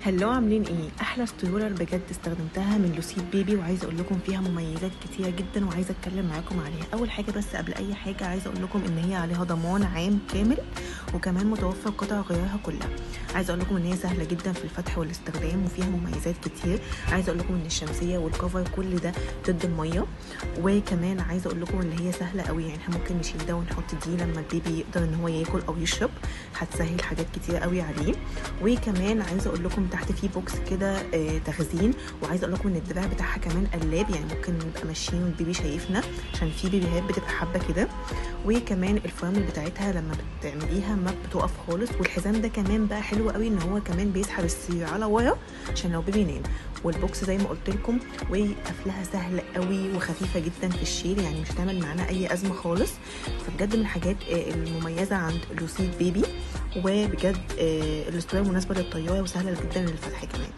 Hello، عاملين ايه؟ احلى stroller بجد استخدمتها من لوسيد بيبي، وعايزه اقول لكم فيها مميزات كتيرة جدا وعايزه اتكلم معاكم عليها. اول حاجة بس قبل اي حاجة عايزه اقول لكم ان هي عليها ضمان عام كامل، وكمان متوفر قطع غيارها كلها. عايزه اقول لكم ان هي سهلة جدا في الفتح والاستخدام وفيها مميزات كتير. عايزه اقول لكم ان الشمسية وال cover كل ده ضد المية، وكمان عايزه اقول لكم ان هي سهلة قوي، يعني احنا ممكن نشيل ده ونحط دي لما البيبي يقدر ان هو ياكل او يشرب، هتسهل حاجات كتير قوي عليه. وكمان عايزه اقول لكم تحت في box كده تخزين، وعايزه اقول لكم ان الدراع بتاعها كمان قلاب، يعني ممكن نبقى ماشيين والبيبي شايفنا، عشان في بيبيهات بتبقى حابة كده. وكمان الفرامل بتاعتها لما بتعمليها ما بتقف خالص. والحزام ده كمان بقى حلو قوي ان هو كمان بيسحب السرير على ورا عشان لو بيبي نام. وال box زي ما قلت لكم، وقفلها سهل قوي وخفيفة جدا في الشيل، يعني مش هتعمل معانا اي ازمة خالص. فبجد من الحاجات المميزة عند لوسيد بيبي، وبجد ال stroller مناسبة للطياره وسهلة جدا للفتح كمان.